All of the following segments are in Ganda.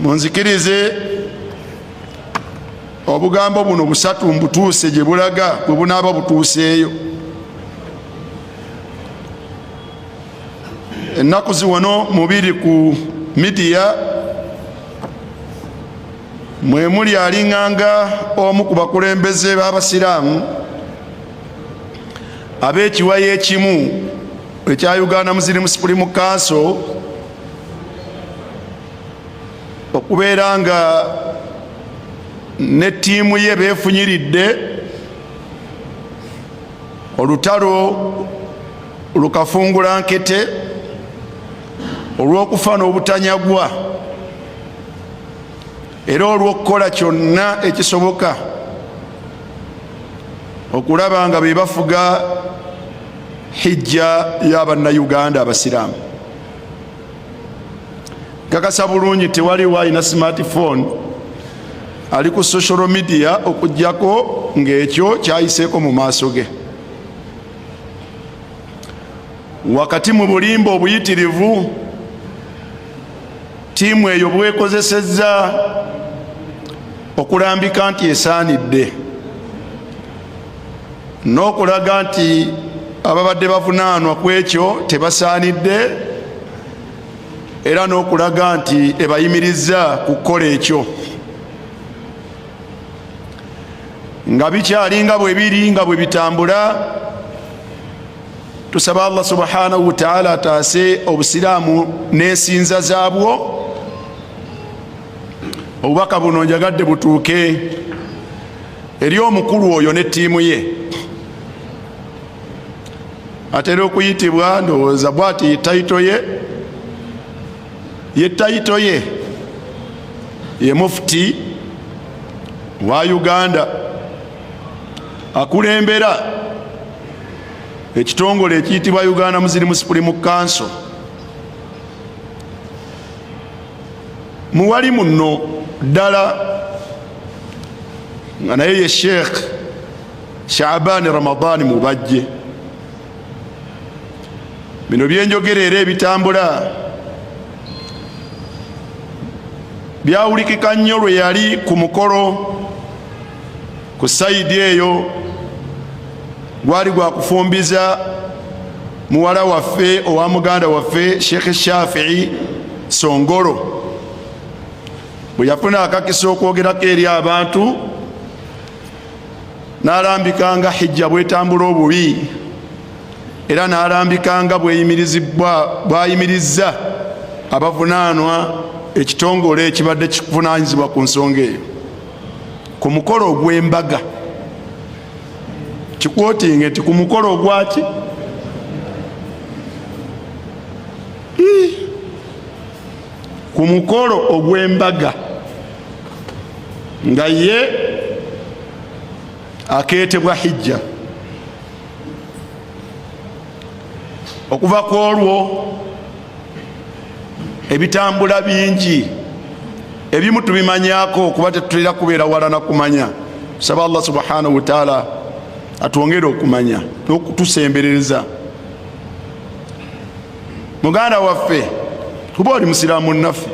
Munzikirize obugambo buno busatu mbutuuse gye bulaga bwe bunaaba butuuseeyo. Ennaku ziwano mubiri ku midiya mwe muli alinganga omu ku bakulembeze b'Abasiraamu ab'ekiwayi ekimu ekya Uganda Muslim Supreme Council okubeera nga ne ttiimu ye beefunyiridde olutalo lukafungula nkete olw'okufa n'obutanyagwa era olw'okukola kyonna ekisoboka okulaba nga be bafuga hijja y'Abannayuganda Abasiraamu. Nkakasa bulungi tewaliwo alina smartphone ali ku social media okuggyako ng'ekyo kyayiseeko mu maaso ge. Wakati mu bulimba obuyitirivu ttiimu eyo bwekozesezza okulambika nti esaanidde n'okulaga nti ababadde bavunaanwa ku ekyo tebasaanidde era n'okulaga nti ebayimirizza ku kukola ekyo nga bikyali nga bwe biri nga bwe bitambula. Tusaba Allah subhanahu wataala ataase Obusiraamu n'ensinza zaabwo. Obubaka buno njagadde butuuke eri omukulu oyo ne ttiimu ye. Atera okuyitibwa, ndowooza bwati yetayito ye, yetayito ye ye Mufuti wa Uganda, akulembera ekitongole ekiyitibwa Uganda Muslim Supreme Council. Muwali muno ddala nga naye ye Sheikh Shaabani Ramadani Mubajje. Bino byenjogera era ebitambula byawulikika nnyo lwe yali ku mukolo ku sayidi eyo, gwali gwa kufumbiza muwala waffe owa muganda waffe Sheikh Shafii Songolo, bwe yafuna akakisa okwogerako eri abantu n'alambika nga hijja bwetambula obubi era n'alambika nga bwayimirizza abavunaanwa ekitongole ekibadde kivunaanyizibwa ku nsonga eyo ku mukolo ogw'embaga. Kikwotinge nti ku mukolo ogwaki? Ku mukolo ogw'embaga nga ye akeetebwa hijja. Okuva ku olwo ebitambula bingi, ebimu tubimanyako kuba tetulina kubeera wala na kumanya. Saba Allah subhanahu wataala atwongere okumanya n'okutusemberereza. Muganda waffe, kuba oli musiraamu naffe,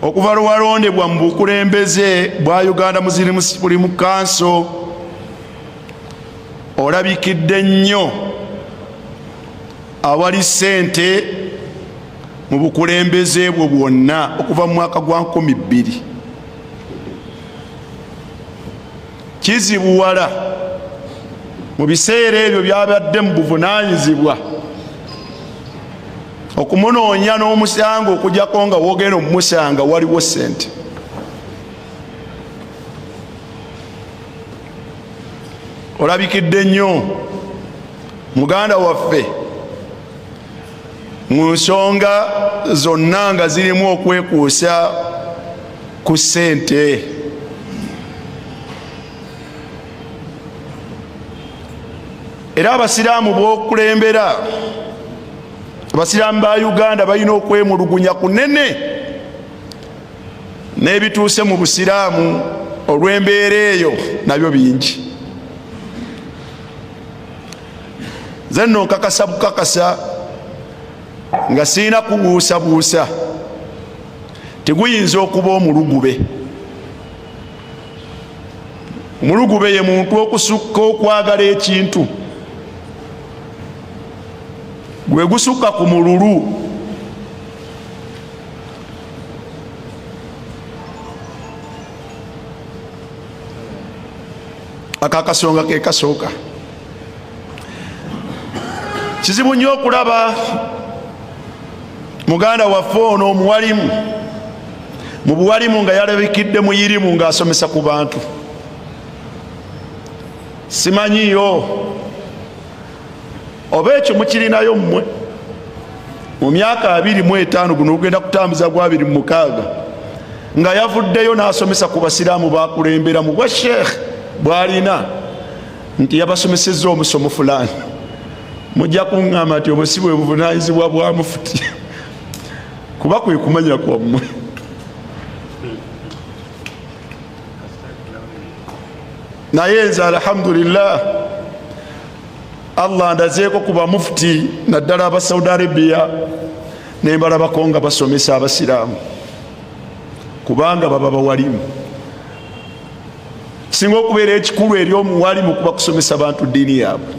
okuva lwewalondebwa mu bukulembeze bwa Uganda Muslim Supreme Council olabikidde nnyo awali ssente mu bukulembeze bwo bwonna okuva mu mwaka gwa 2000. Kizibuwala mu biseera ebyo byabadde mu buvunaanyizibwa okumunoonya n'omusanga, okujjako nga wogenda omumusanga waliwo ssente. Olabikidde nnyo muganda waffe mu nsonga zonna nga zirimu okwekuusa ku ssente. Era abasiraamu b'okulembera, abasiraamu ba Uganda balina okwemulugunya kunene n'ebituuse mu busiraamu olw'embeera eyo nabyo bingi. Nze nno nkakasa bukakasa nga sirina kubuusabuusa. Teguyinza okuba omulugube. Omulugube ye muntu okusukka okwagala ekintu, gwe gusukka ku mululu. Ako akasonga ke kasooka. Kizibu nnyo okulaba muganda waffe ono omuwalimu mu buwalimu nga yalabikidde mu yirimu ng'asomesa ku bantu. Simanyiyo oba ekyo mukirinayo mmwe. Mu myaka 25 guno ogenda kutambuza gwa 26 nga yavuddeyo n'asomesa ku basiraamu bakulembera mu bwa sheekh bw'alina nti yabasomesezza omusomo fulani. Mujja kuŋŋamba nti obwo si bwe buvunaanyizibwa bwa mufuti, kuba kwe kumanya kwammwe. Naye nze alhamdulillah, Allah ndazeeko ku bamufuti naddala aba Saudi Arabia, nembalabako nga basomesa abasiraamu, kubanga baba bawalimu. Kisinga okubeera ekikulu eri omuwalimu kuba kusomesa bantu ddiini yaabwe.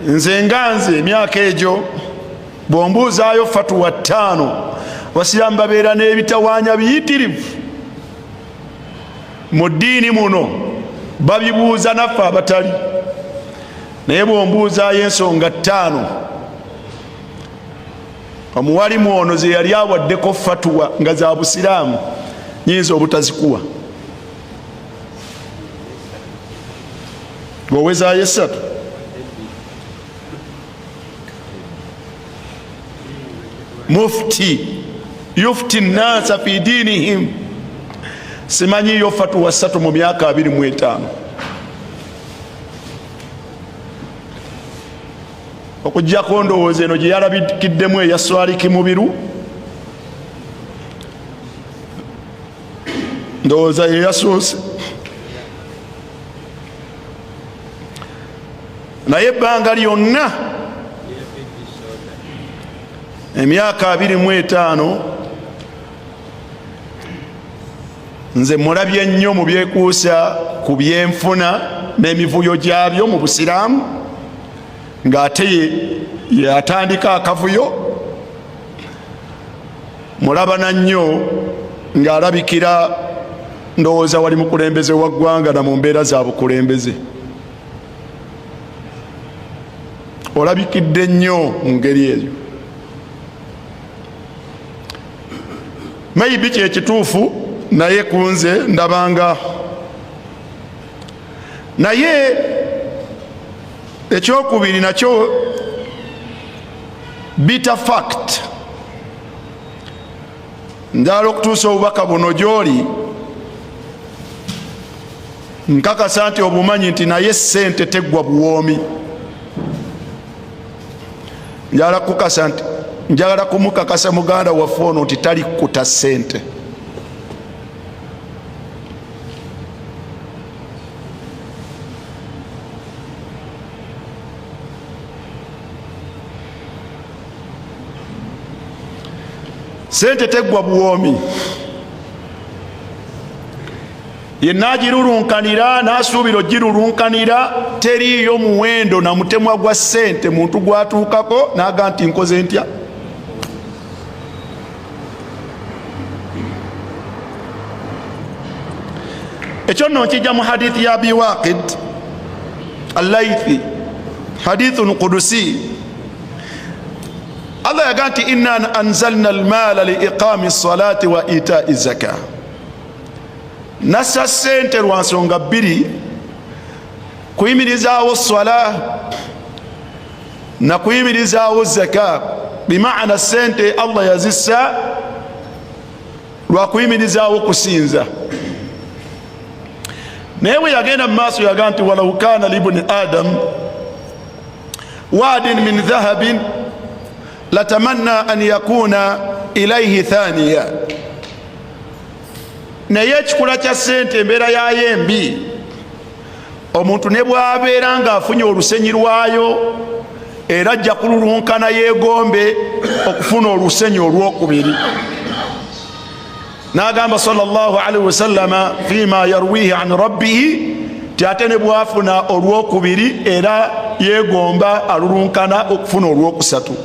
Nze nga nze emyaka egyo bw'ombuuzaayo fatuwa 5, abasiraamu babeera n'ebitawaanya biyitirivu mu ddiini muno, babibuuza naffe abatali. Naye bw'ombuuzaayo ensonga 5 omuwalimu ono ze yali awaddeko fatuwa nga za busiraamu, nyinza obutazikuwa. Bw'owezaayo 3, mufti yufti nnasa fi diinihim, simanyiyo fatuwa 3 mu myaka 25, okuggyako ndowooza eno gye yalabikiddemu eya Swaliki Mubiru, ndowooza ye yasoose. Naye ebbanga lyonna emyaka 25 nze mulabye nnyo mu byekuusa ku byenfuna n'emivuyo gyabyo mu busiraamu, ng'ate yatandika akavuyo. Mulabana nnyo ng'alabikira ndowooza wali mukulembeze wa ggwanga na mu mbeera za bukulembeze, olabikidde nnyo mu ngeri eyo. Maybe kyekituufu, naye kunze ndabanga. Naye ekyokubiri nakyo bitter fact, njagala okutuusa obubaka buno gy'oli, nkakasa nti obumanyi nti naye ssente teggwa buwoomi. Njagala kukasa nti, njagala kumukakasa muganda waffe ono nti talikkuta ssente. Sente teggwa buwoomi. Yenna agirulunkanira n'asuubira ogirulunkanira, teriiyo muwendo na mutemwa gwa ssente muntu gwatuukako n'aga nti nkoze ntya. Ekyo nno nkijja mu hadithi ya Abi Waqid Allaithi, hadithun qudusi. Allah yaga nti inna anzalna almala liiqami salati wa itai zaka. Nassa ssente lwa nsonga bbiri, kuyimirizaawo swala na kuyimirizaawo zaka. Bimaana ssente Allah yazissa lwa kuyimirizaawo kusinza. Naye bwe yagenda mu maaso yaga nti walau kana libuni adam wadin min dhahabin latamanna an yakuna ilaihi thaniya. Naye ekikula kya ssente embeera yaayo embi, Omuntu ne bw'abeera ng'afunye olusenyi lwayo, era ajja kululunkana yeegombe okufuna olusenyi olwokubiri. N'agamba sallallahu alaihi wasallama fima yarwihi an rabbihi ti ate ne bwafuna olwokubiri era yeegomba alulunkana okufuna olwokusatu.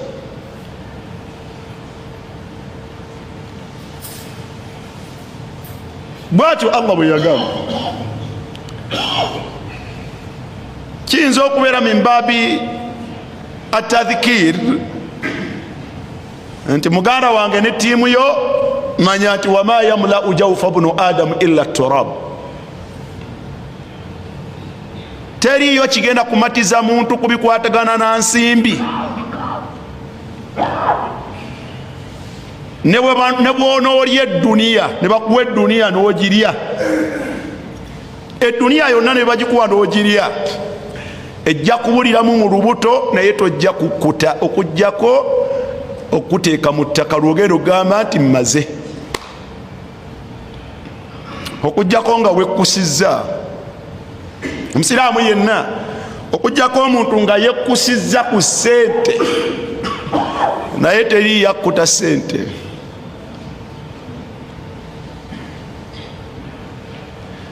Bwatyo Allah bwe yagamba. Kiyinza okubeera min baabi atadhikir nti muganda wange ne ttiimu yo, manya nti wama yamlau jaufa bnu adamu illa turab, teriiyo kigenda kumatiza muntu kubikwatagana na nsimbi. Ne bwonoolya edduniya ne bakuwa edduniya n'ogirya, edduniya yonna ne bagikuwa n'ogirya, ejja kubuliramu mu lubuto, naye tojja kukkuta okuggyako okuteeka mu ttaka lwogenda okugamba nti mmaze, okuggyako nga wekkusizza. Omusiraamu yenna okuggyako omuntu nga yekkusizza ku ssente, naye teri yakkuta ssente.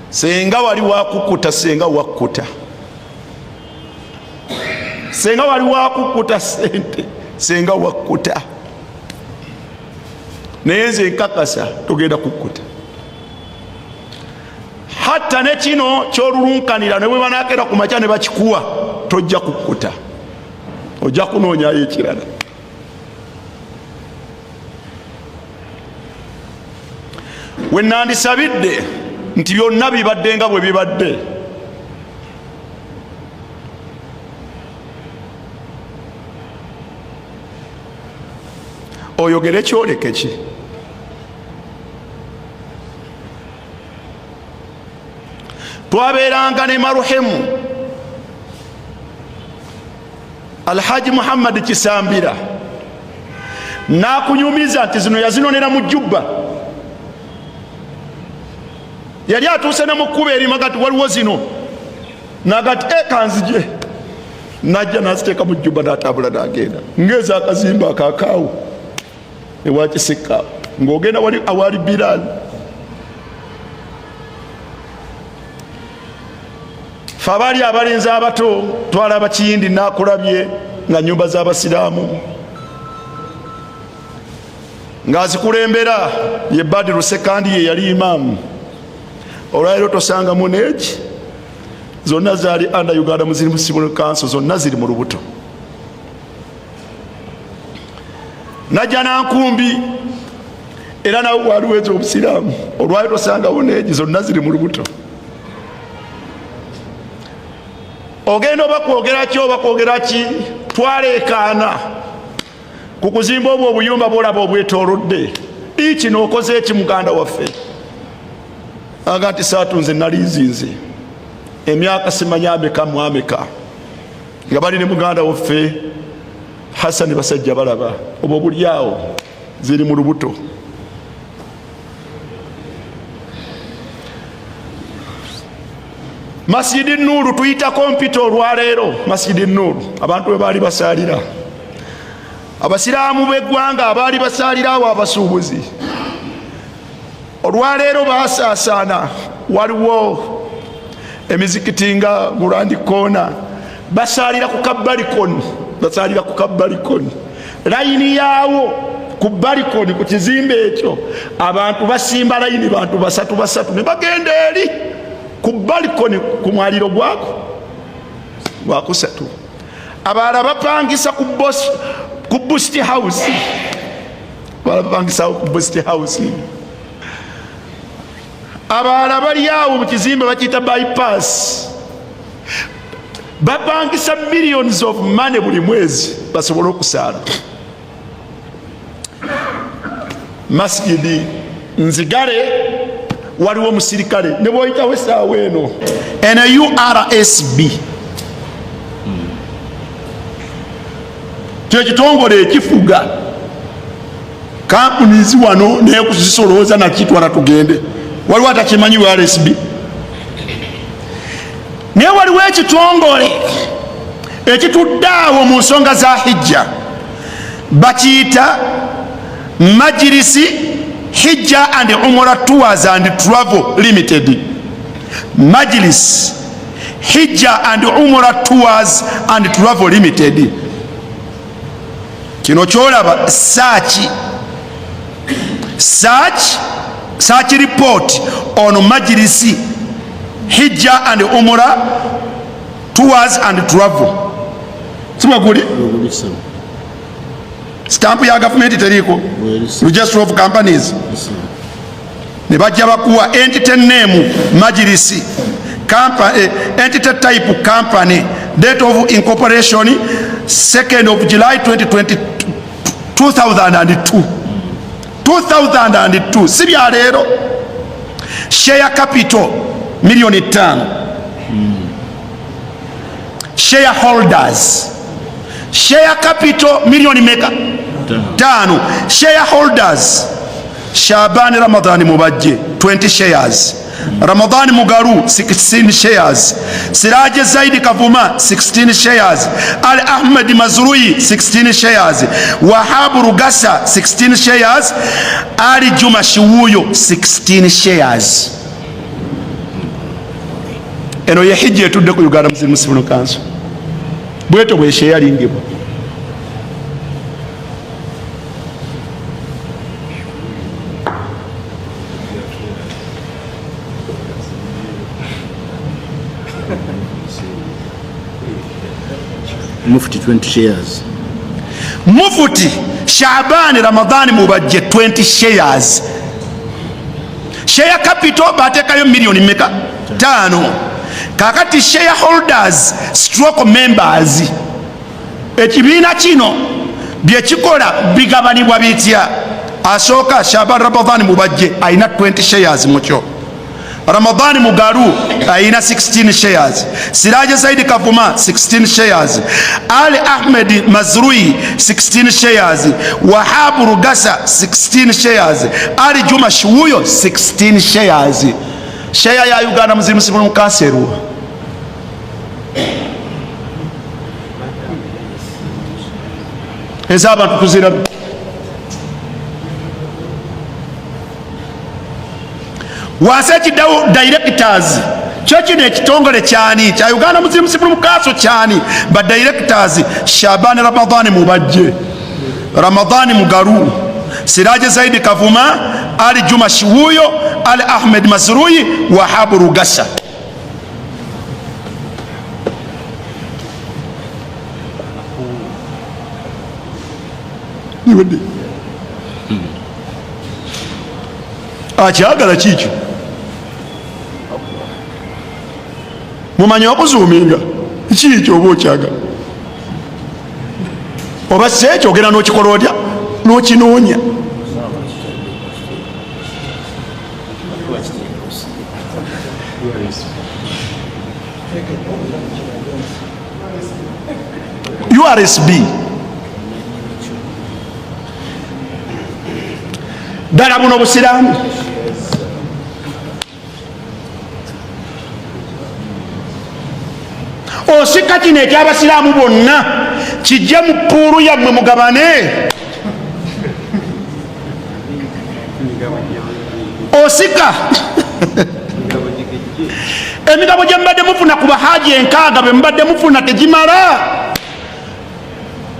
Senga wali wakukuta, senga wakkuta, senga wali wakukuta sente, senga wakkuta. Naye nze nkakasa togenda kukkuta. Hatta ne kino kyolulunkanira ne bwe banaakera ku makya ne bakikuwa, tojja kukkuta, ojja kunoonyayo ekirala. We nandisabidde nti byonna bibadde nga bwe bibadde, oyogere kyoleke ki? Twabeeranga ne maruhemu Alhaji Muhammad Kisambira, nakunyumiza nti zino yazinonera mu jubba. Yali atuuse ne mu kkubo erimaga ti waliwo zino, nagati kanzije, najja naziteeka mu jubba natambula nagenda ngeza akazimba akakaawo ewakisikka ng'ogenda wali awali Bilal. Fe abaali abalenzi abato twalaba Kiyindi nakulabye nga nyumba z'abasiraamu ng'azikulembera ye Badiru Sekandi, ye yali imaamu. Olwaleero tosangamu neeki, zonna zaali under Uganda Muslim Civil Council, zonna ziri mu lubuto. Najja nankumbi era nawe waliwo ezo obusiraamu, olwaleero tosangawo neegi, zonna ziri mu lubuto. Ogenda oba kwogera ki oba kwogera ki, twaleekaana ku kuzimba obwo obuyumba bwolaba obwetoolodde. Kino okoze eki muganda waffe? Aga nti saatu nze nali nzinze emyaka simanyi ameka mu ameka nga bali ne muganda waffe Hasani Basajja balaba obwo buli awo ziri mu lubuto. Masjidi Nuuru tuyitako mpita olwaleero. Masjidi Nuuru abantu bwe baali basaalira, abasiraamu b'eggwanga abaali basaalira awo, abasuubuzi olwaleero basaasaana. Waliwo emizikiti nga Gurandi Koona, basaalira ku kabalikoni, basaalira ku kabalikoni, layini yaawo ku balikoni ku kizimbe ekyo. Abantu basimba layini, bantu basatu basatu, ne bagenda eri ku balikoni ku mwaliro gwako gwakusatu. Abalala bapangisa ku Boost House, abalala bapangisawo ku Boost House, abalala bali awo mu kizimbe bakiyita Bypass, bapangisa millions of money buli mwezi basobole okusaala. Masjidi nzigale, waliwo omusirikale ne bwoyitawo essaawa eno. Eno URSB kyekitongole ekifuga kampuni wano nekuzisolooza nakitwala tugende. Waliwo atakimanyi URSB? Naye waliwo ekitongole ekitudde awo mu nsonga za hijja, bakiyita Majirisi Hijja and Umura Tours and Travel Limited. Majlis Hijja and Umura Tours and Travel Limited. Kino kyolaba search report on Majlisi Hijja and Umura Tours and Travel. Sibwaguli stamp ya gavumenti teriiko, Register of Companies, ne bajja bakuwa entity name Majlisi, entity type company, date of incorporation 2nd of July 2020, 2002, 2002, si bya leero. Share capital 5 million. Shareholders, share capital milioni meka? 5. Shareholders: Shabani Ramadhani Mubajje 20 shares, Ramadhani Mugaru 16 shares, Siraje Zaidi Kavuma 16 shares, Ali Ahmed Mazrui 16 shares, Wahabu Rugasa 16 shares, Ali Juma Shiwuyo 16 shares. Eno ye hijja etudde ku Uganda Muslim Civil Council, bwetyo bwesheyalingibwa. Mufti 20 shares. Mufuti Shabani Ramadhani Mubajje 20 shares. Share capital batekayo milioni meka? 5. Kakati shareholders stroke members, ekibiina kino byekikola bigabanibwa bitya? Asooka Shaban Ramadhani Mubajje ayina 20 shares mukyo, Ramadhani Mugaru ayina 16 shares, Siraje Saidi Kavuma 16 shares, Ali Ahmed Mazrui 16 shares, Wahabu Rugasa 16 shares, Ali Juma Shiwuyo 16 shares. Share ya Uganda Muslim Civil Council ez'abantu tuzirabe. Wansi ekiddawo directors, kyo kino ekitongole kyani? Kya Uganda Muslim Civil Council kyani? Ba directors: Shaban Ramadhani Mubajje, Ramadhani Mugaru, Siraje Saidi Kavuma, Ali Juma Shiwuyo, Ali Ahmed Mazrui, Wahabu Rugasa. Akyagala kikyo mumanyi okuzuuminga kiikyo oba okyagala oba si ekyo, ogenda n'okikola otya n'okinoonya. URSB ddala buno busiraamu? Osika kino ekyabasiraamu bonna kijje mu puulu yammwe mugabane. Osika emigabo gye mubadde mufuna ku bahaji 60 be mubadde mufuna tegimala.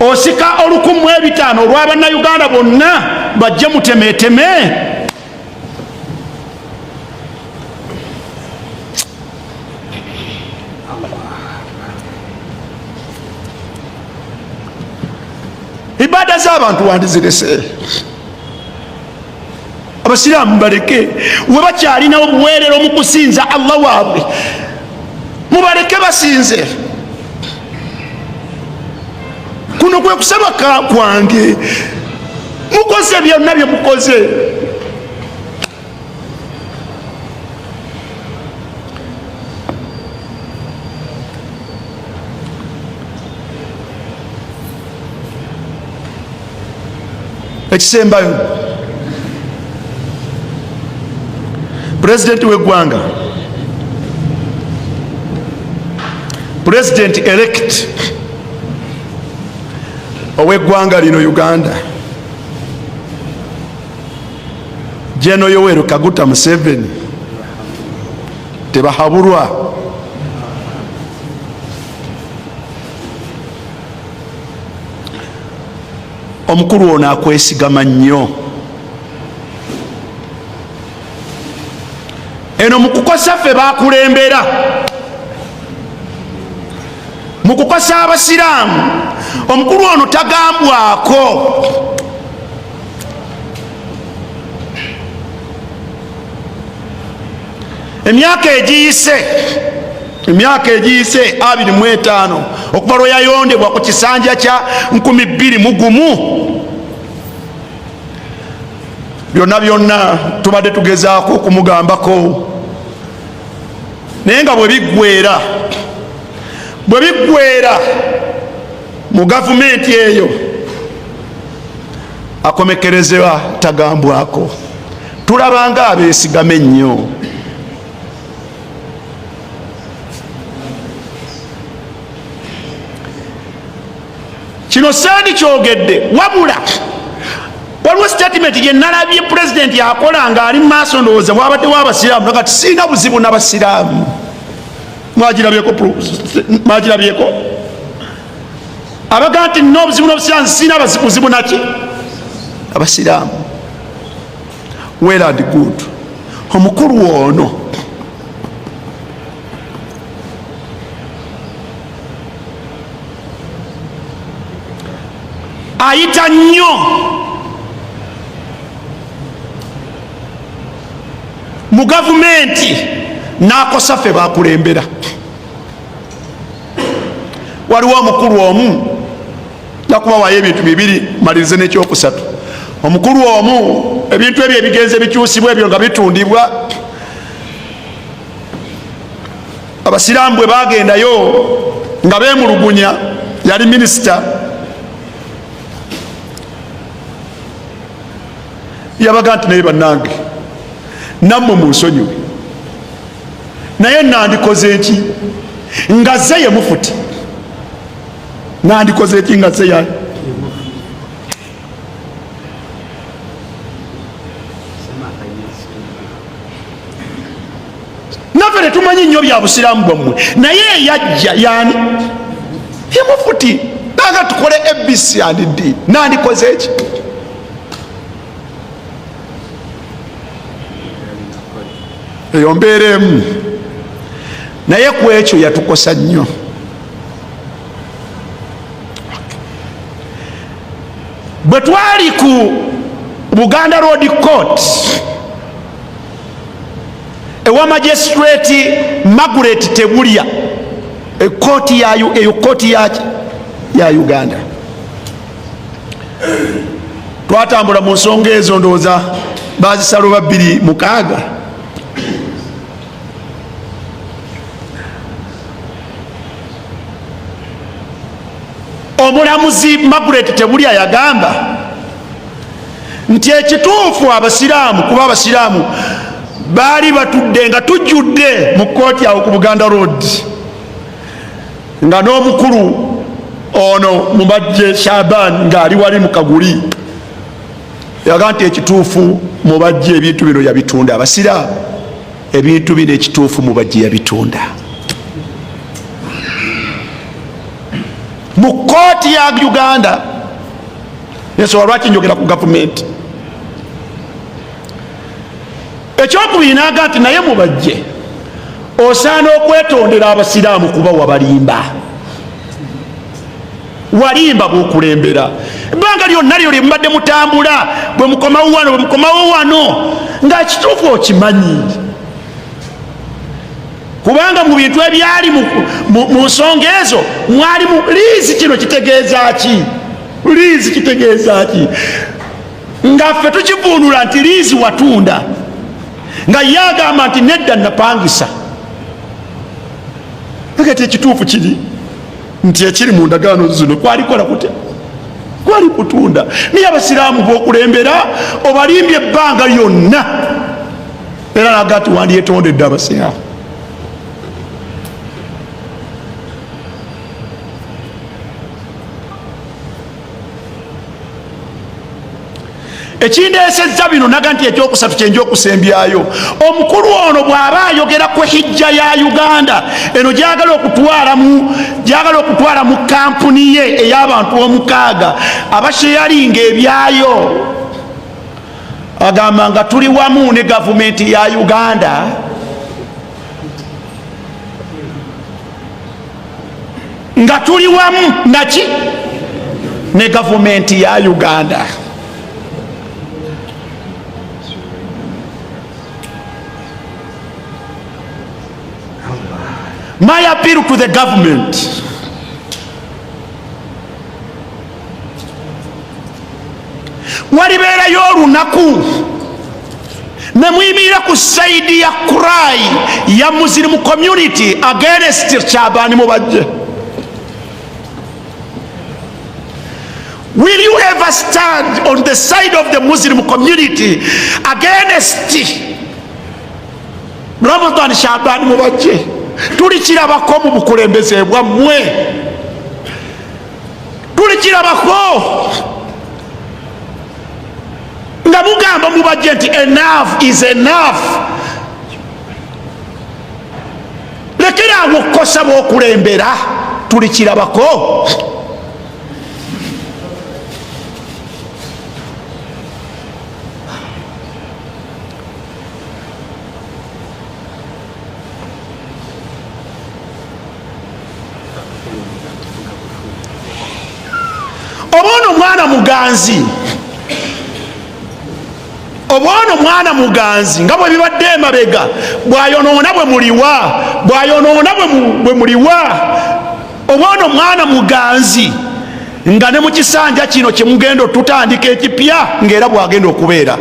Osika 1,500 olw'abannayuganda bonna bajje mutemeteme. Ibada z'abantu wandizirese, abasiraamu baleke we bakyalinawo obuweerero mu kusinza Allah waabwe, mubaleke basinze. Kuno kwe kusaba kwange, mukoze byonna bye mukoze. Ekisembayo, pulezidenti w'eggwanga President elect ow'eggwanga lino Uganda, General Yoweri Kaguta Museveni, tebahabulwa. Omukulu ono akwesigama nnyo eno mu kukosa ffe bakulembera, mu kukosa abasiraamu. Omukulu ono tagambwako. Emyaka egiyise 25 okuva lwe yayondebwa ku kisanja kya 2001, byonna byonna tubadde tugezaako okumugambako, naye nga bwe biggwera mu gavumenti eyo akomekerezebwa tagambwako. Tulabanga abeesigama ennyo. Kino sandi kyogedde, wabula waliwo statement gye nalabye pulezidenti akola ng'ali mu maaso, ndowooza wabaddewo abasiraamu, kati sirina buzibu n'abasiraamu. Mwagirabyeko abaga nti nina obuzibu n'obusiraamu, sirina buzibu naki abasiraamu. Well and good. Omukulu ono ayita nnyo mu gavumenti n'akosa ffe bakulembera. Waliwo omukulu omu, nakubawayo ebintu bibiri malirize n'ekyokusatu. Omukulu omu, ebintu ebyo ebigenze bikyusibwa ebyo nga bitundibwa, abasiraamu bwe bagendayo nga beemulugunya, yali minisita, yabaga nti naye bannange nammwe munsonyiwe, naye nandikoze ki nga ze ye mufuti, nandikoze ki nga ze ya naffe tetumanyi nnyo bya busiraamu bwammwe, naye eyajja yani ye mufuti, nanga tukole ABC and D, nandikoze ki? Eyo mbeera emu, naye ku ekyo yatukosa nnyo. Bwe twali ku Buganda Road Court ewa Magistrate Margaret Tebulya, ekooti eyo kooti ya Uganda, twatambula mu nsonga ezo, ndowooza bazisala oba 2006. Omulamuzi Margaret Tebulya yagamba nti ekituufu abasiraamu, kuba abasiraamu baali batudde nga tujjudde mu kkooti awo ku Buganda Road, nga n'omukulu ono Mubajje Shaban ng'ali wali mu kaguli, yaga nti ekituufu Mubajje ebintu bino yabitunda abasiraamu, ebintu bino ekituufu Mubajje yabitunda. Mu kkooti ya Uganda, ensonga lwaki njogera ku gavumenti. Ekyokubiri naga nti naye Mubajje osaana okwetondera abasiraamu kuba wabalimba, walimba bwokulembera ebbanga lyonna lyo lyemubadde mutambula, bwe mukomawo wano, bwe mukomawo wano, nga kituufu okimanyi, kubanga mu bintu ebyali mu nsonga ezo mwalimu liizi. Kino kitegeeza ki? Liizi kitegeeza ki? Nga ffe tukivuunula nti liizi watunda, nga ye agamba nti nedda napangisa. Kati ekituufu kiri nti ekiri mu ndagaano zino kwalikola kutya? Kwali kutunda. Naye abasiraamu b'okulembera obalimbye ebbanga lyonna, era naga nti wandyetondedde abasiraamu. Ekindeesezza bino naga nti ekyokusatu kyenja okusembyayo, omukulu ono bw'aba ayogera ku hijja ya Uganda eno gyagala okutwala mu kampuni ye ey'abantu 6 abasheyalinga ebyayo, agamba nga tuli wamu ne gavumenti ya Uganda. Nga tuli wamu naki ne gavumenti ya Uganda. My appeal to the government, walibeerayo olunaku ne muyimirira ku side ya cry ya Muslim community against Shabani Mubajje. Will you ever stand on the side of the Muslim community against Ramadan Shabani Mubajje? Tulikirabako mu bukulembeze bwammwe, tulikirabako nga mugamba Mubajje nti enough is enough, lekeraawo okukosa b'okulembera. Tulikirabako. Oba ono mwana muganzi, oba ono mwana muganzi, nga bwe bibadde emabega, bwayonoona bwe muliwa, bwayonoona bwe muliwa. Oba ono mwana muganzi nga ne mu kisanja kino kyemugenda otutandika ekipya, ng'era bwagenda okubeera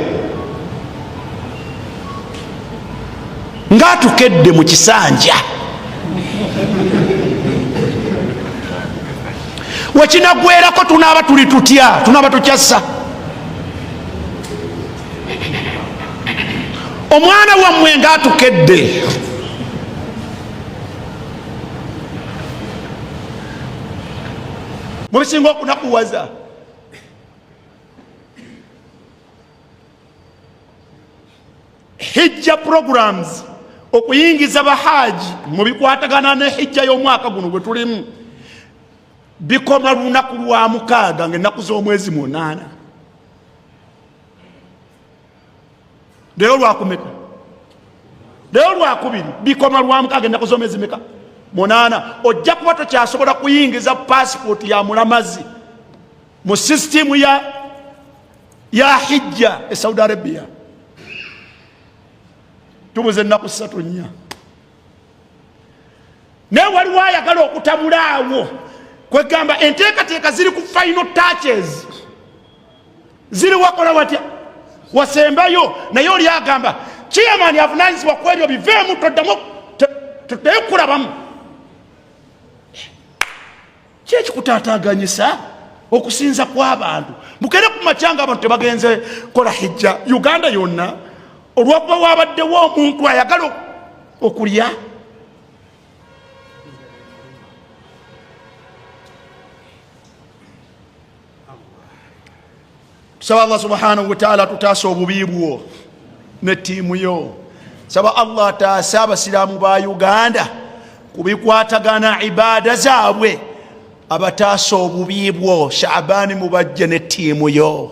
ng'atukedde mu kisanja, wekinagwerako tunaaba tuli tutya? Tunaaba tukyassa omwana wammwe ng'atukedde. Mubisinga okunakuwaza, hijja programs, okuyingiza bahaji mu bikwatagana ne hijja y'omwaka guno gwe tulimu, bikoma lunaku lwa 6 nga ennaku z'omwezi 8. Leero lwakumeka? Leero lwakubiri. Bikoma lwa 6, ennaku z'omwezi meka? 8. Ojja kuba tokyasobola kuyingiza pasipooti ya mulamazi mu sisitimu ya hijja e Saudi Arabia. Tubuze ennaku 3 4, naye waliwo ayagala okutabula awo. Kwegamba enteekateeka ziri ku final touches, ziri wakola watya wasembayo, naye oli agamba chairman avunanyizibwa ku ebyo biveemu, toddamu toddayo kukulabamu. Ki ekikutaataganyisa okusinza kw'abantu? Mukere ku makya nga abantu tebagenze kola hijja Uganda yonna olwakuba wabaddewo omuntu ayagala okulya. Tusaba Allah subhanahu wa ta'ala tutaase obubi bwo ne ttiimu yo. Saba Allah ataase abasiraamu ba Uganda ku bikwatagana ibaada zaabwe, abataase obubi bwo Shaabani Mubajje ne ttiimu yo.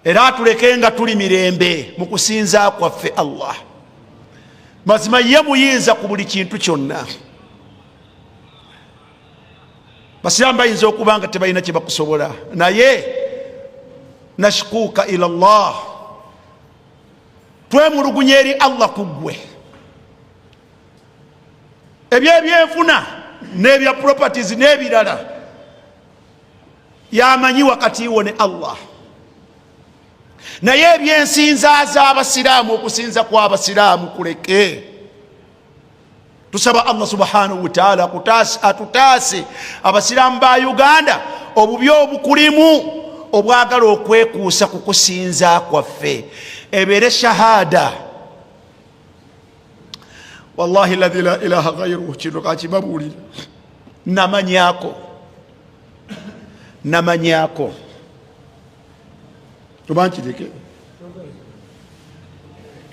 Era atuleke nga tuli mirembe mu kusinza kwaffe Allah. Mazima ye muyinza ku buli kintu kyonna. Basiraamu bayinza okuba nga tebalina kye bakusobola, naye nashkuuka ila Allah, twemulugunya eri Allah ku ggwe. Ebyebyenfuna n'ebya properties n'ebirala yamanyi wakati wo ne Allah, naye ebyensinza z'abasiraamu, okusinza kw'abasiraamu kuleke. Tusaba Allah subhanahu wa ta'ala atutaase abasiraamu ba Uganda obubi obukulimu obwagala okwekuusa ku kusinza kwaffe. Ebeere shahada, wallahi alladhi la ilaha ghayruhu, kino kakibabuulira namanyako. Namanyako oba nkireke?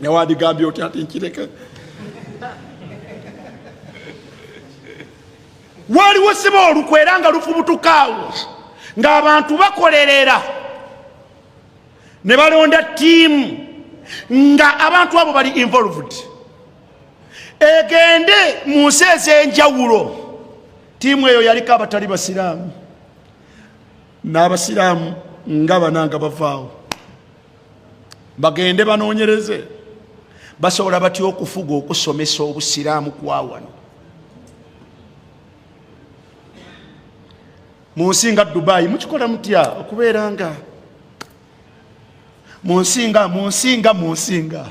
Newandigambye otya nti nkireke? Waliwo siba olukwe era nga lufubutukaawo ng'abantu bakolerera ne balonda ttiimu nga abantu abo bali involved egende mu nsi ez'enjawulo. Ttiimu eyo yaliko abatali basiraamu n'abasiraamu nga bana nga bavaawo bagende banoonyereze basobola batya okufuga okusomesa obusiraamu kwa wano mu nsi nga Dubai. Mukikola mutya okubeera nga mu nsi nga mu nsi nga mu nsi nga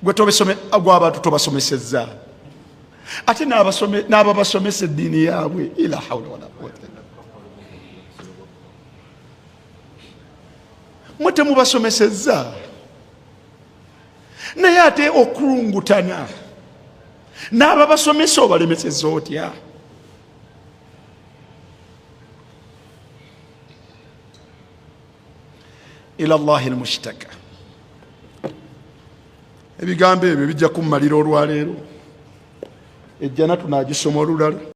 gwe tobesome gwe abantu tobasomesezza ate n'ababasomesa eddiini yaabwe? Ila haula wala quwata illa, mwe temubasomesezza, naye ate okulungutana n'ababasomesa obalemeseza otya? Ila llahi lmushtaka. Ebigambo ebyo bijja kummalira olwaleero. Ejjana tunagisoma olulala.